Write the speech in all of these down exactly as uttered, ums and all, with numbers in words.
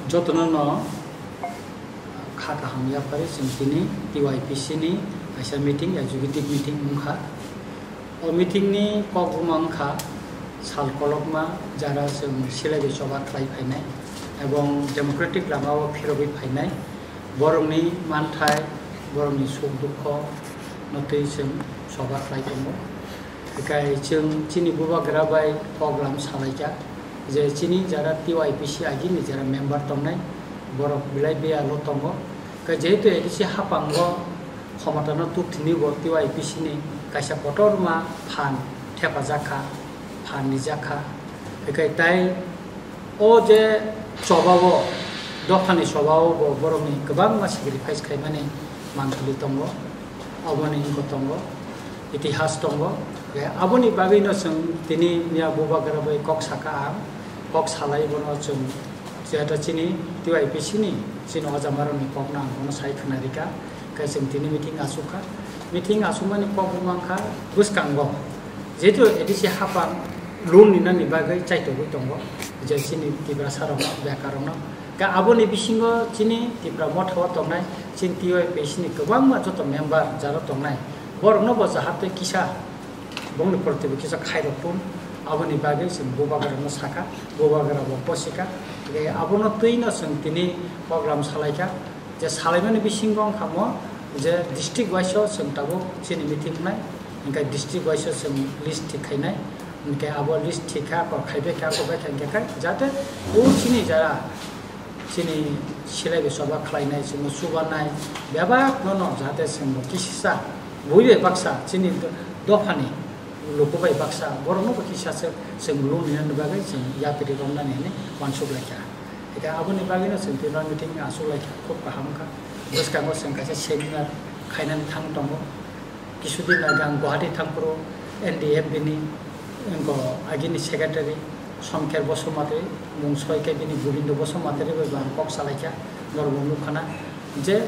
Jotono no kha kaham yapharwi chwng tini T Y P C ni kaisa meeting, executive meeting wngkha. O meeting ni kok buma wngkha sal kolokma jara chwng silaiwi choba khlai phainai ebong democratic lama o phirogwi phainai, borokni manthai, borokni suk dukho no twi chwng choba khlai tongo. Hikai chwng chini bubagra bai program salaikha je chini jara T Y P C agini jara member tongnai borok belai biyalo tongo. Hikai jehetu A D C hapango khomotano tukthini bo T Y P C ni kaisa kotorma phan thepajak kha, phan nijak kha. Hikai tai o je choba o, dophani choba o bo borokni kwbangma sacrifice khaimani manthuli tongo, oboni wngkha tongo, itihas tongo. Hikai aboni bagwino chwng tini miya bubagra bai kok saka ang, kok salai bono chwng jehetu chini T Y P C ni chini ojamarokni kokno ang bono sai khwnarikha. Khe chwng tini meeting asukha. Meeting asukmani kok buma wngkha bwskango jehetu A D C haphang loan ninani bagwi chaitogwi tongo, je chini Tiprasa rokno, bekar rokno. Khe aboni bisingo chini Tipra Motha o tongnai chini T Y P C ni kwbangma joto member jaro tongnai, borokno bo jahate kisa bongni proti bo kisa khairok tun, aboni bagwi chwng bubagra rokno sakha, bubagra bo posika. Khe abono twino chwng tini program salaikha. Je salaimani bisingo wngkha mo je district wise o chwng tabuk chini meeting khnai, hinkhe district wise o chwng list thik khainai, hinkhe abo list thik kha, kok khaibai kha, kok bai kha, hinkhe khai jate o chini jara chini silaibi choba khlainai, chwngno chubanai bebak nono jate chwngno kisisa bui bai baksa chini do-, dophani luku bai baksa borokno bo kisa se chwng loan rinani bagwi chwng yapri romnani hinwi uansuk laikha. Hinkhe aboni bagwino chwng tini meeting asuk laikha, khub kaham wngkha. Bwskango chwng kaisa seminar khainani thang tongo. Kisudin age ang Guwahati thangphuru N D F B ni wngkha agini secretary Somkher Basumatary, mung soi khe bini Gobindo Basumatary bai bo ang kok salaikha, norok bo nukhana je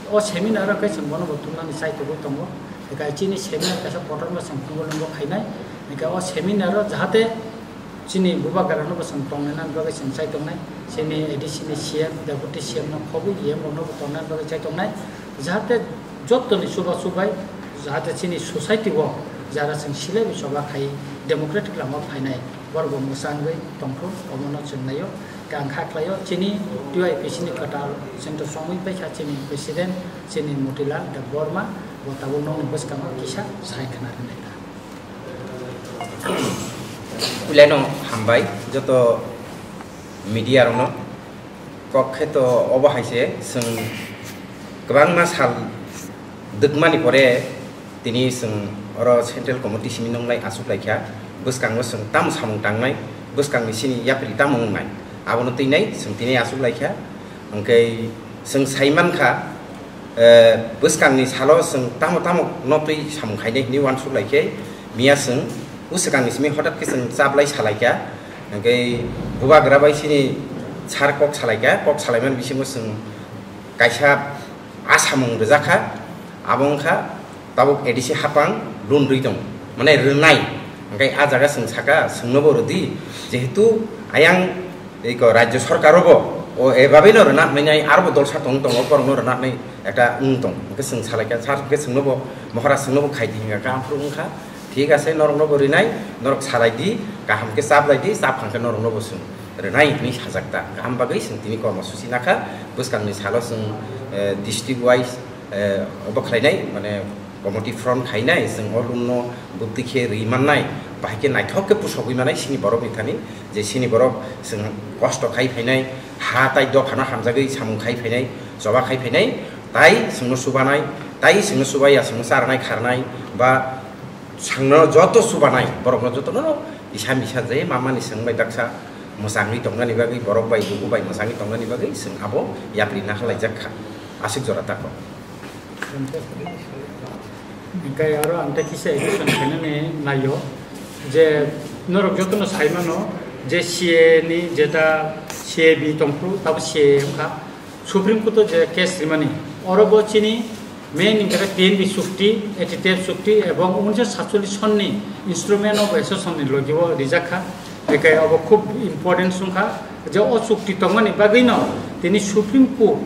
o seminar o khe chwng bono bo tumnani chaitugwi tongo. Hinkhe chini seminar kaisa kotorma chwng phungo lwngo khainai, hinkhe o seminar o jahate chini bubagrano bo chwng tongnani bagwi chwng chai tongnai, chini A D C ni C M, Deputy C M no khobwi E M rokno bo tongnani bagwi chai tongnai, jahate jottoni chubachu bai jahate chini society o jara chwng silaibi choba khai democratic lama phainai borok bo mwchangwi tongthok omono chwng naio. Khe ang kha khlaio chini T Y P C ni kwtal chwngno chongwi paikha chini president chini Motilal Debbarma bo tabuk nokni bwskango kisa sai khna rwnai ta. Puilano hambai joto media rokno. Kok khe to obo hai se chwng kwbangma sal dwkmani pore tini chwng oro central committee simi nunglai asuk laikha, bwskango chwng tamo samung tangnai, bwskangni sini yapri tamo wngnai, abono twinai chwng tini asuk laikha. Hwnkhe chwng sai mankha, eh, bwskangni salo chwng tamo tamo no twi samung khainai hinwi uansuk lai khe, miya chwng bwskangni simi hotat khe chwng chaplai salaikha, hwnkhe bubagra bai chini sar kok salaikha, kok salaimani bisingo chwng kaisa asamung rwjakha, abo wngkha tabuk A D C hapang loan rwi tong, mane rwnai, hwnkhe a jaga chwng saka chwngnobo rwdi, jehetu ayang Eko rajyo sorkar o bo o ebabe no rwna hwnwi nai aro bo dolsa tong tongo, borok no rwna hwnwi ekta wng tong. Hwnkhe chwng salai kha, sir hwnkhe chwngno bo mohora chwngno bo khai di hwnka khe, aphuru wngkha, thik ase, norok no bo rwnai, norok salai di, kaham khe chap lai di, chap phang khe norok no bo chwng rwnai hwnwi sajak ta. Kaham bagwi chwng tini kormo suchi nakha, bwskang ni salo chwng, eh, district wise, eh, obo khlai nai, mane, committee form khainai, chwng o loan no bwtwi khe rwi mannai, bahai khe naithok khe pusogwi manai sini borok ni thani, je sini borok chwng kosto khai phainai, ha tai dopha no hamjagwi samung khai phainai, choba khai phainai, tai chwngno chubanai, tai chwngno chubaiya chwngno charnai kharnai, ba chwngno joto chubanai, borok no joto no kisa misa je mama ni chwng bai daksa mwchangwi tongnani bagwi, borok bai bubu bai mwchangwi tongnani bagwi chwng abo yapri na halaijak kha, aswk jora tako. Hingkai aro ang tei kisa addition khainani naio je norok jotono saimano je C A ni jeta C A B tongphuru tabo C A wngkha Supreme Court o je case rimani oro bo chini main hingkhe P N B chukti, A T T F chukti ebong unisho satchollish sonni Instrument of Association ni logi o rijak kha. Hikai obo khub important wngkha je o chukti tongmani bagwino tini Supreme Court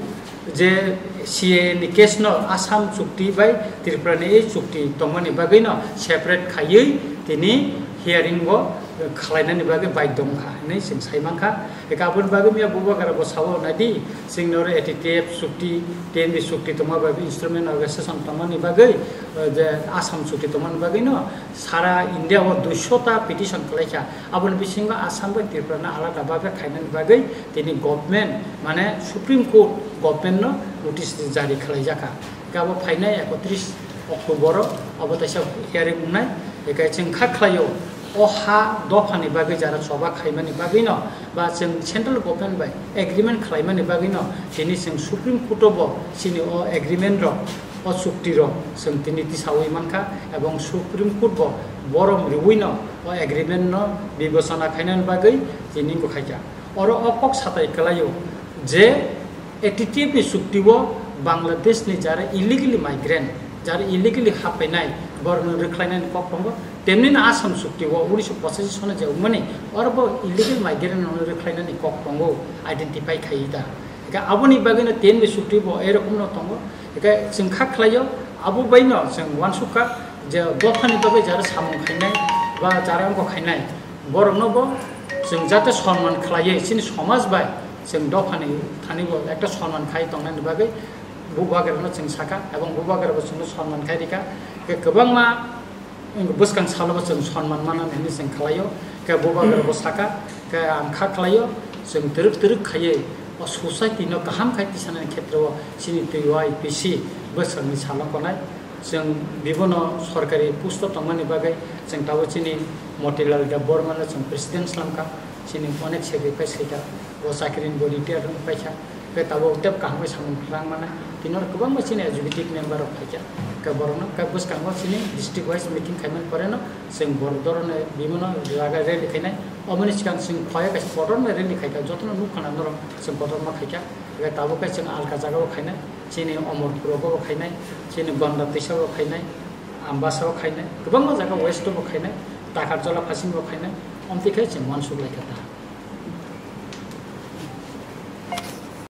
je C A A ni case no Assam chukti bai Tripura ni ei chukti tongmani bagwino separate khaiwi tini hearing o khlainani bagwi baidhyo wngkha hinwi chwng sai mankha. Hikai aboni bagwi miya bubagra bo sao naidi chwngno oro A T T F chukti, T N B chukti tongma bagwi instrument organization tongmani bagwi je Assam chukti tongmani bagwino sara India o duisho ta petition khlaikha. Aboni bisingo Assam bai Tripura no alada babe khainani bagwi tini government, mane Supreme Court government no notice jari khlaijakha. Hinkhe abo phainai ekotris October o abo taisa hearing wngnai. Hinkhe chwng kha khlaio, o ha dophani bagwi jara choba khaimani bagwino ba chwng central government bai agreement khlaimani bagwino tini chwng Supreme Court o bo chini o agreement rok, o chukti rok chwng tini tisawi mankha, ebong Supreme Court bo borom riwino o agreement no bibechona khainani bagwi tini wngkha khaikha. Oro o kok satai kwlaio je A T T F ni chukti o Bangladesh ni jara illegally migrant, jara illegally haphainai, borokno rwkhlainani kok tongo. Temni no Assam chukti o unisho pochashi sono je wngmani, oro bo illegal migrant no rwkhlainani kok tongo, identify khaiwi da. Hinkhe aboni bagwino T N B chukti bo erokomno tongo. Hinkhe chwng kha khlaio, abo baino chwng uansukha je dophani bagwi jara samung khainai ba jara wngkha khainai, borokno bo chwng jate sonman khlaiwi chini somaj bai chwng dophani thani bo ekta sonman khai tongnani bagwi bubagrano chwng sakha, ebong bubagrabo chwngno sonman khai rikha. Hinkhe kwbangma bwskang salo bo chwng sonman manani hinwi chwng khlaio. Hinkhe bubagrabo sakha, hinkhe ang kha khlaio, chwng twrwk twrwk khaiwi o society no kaham khai tisanani khetreo chini twi o I P C bwskangni salo konai. Chwng bibono sorkari post o tongmani bagwi chwng tabuk chini Motilal Debbarma no chwng president slamkha, chini onek sacrifice khaikha, o chakrini bo retire wng paikha, tei tabuk tei kaham khe samung khlangmani, tini oro kwbangma chini executive member rok phaikha, tei borokno tei bwskango chini district wise meeting khaimani poreno chwng borok doroni bibono jaga rally khainai, oboni swkang chwng khoya kaisa kotorma rally khaikha, jotono nukha na norok chwng kotorma khaikha, tei tabuk khe chwng alka jagao khainai. Chini Omorpur o bo khainai, chini Gonda Twisa bo khainai, Ambasa o khainai, kwbangma jaga West o bo khainai, Takarjala Phasing bo khainai, omtwi khe chwng uansuk lai kha ta.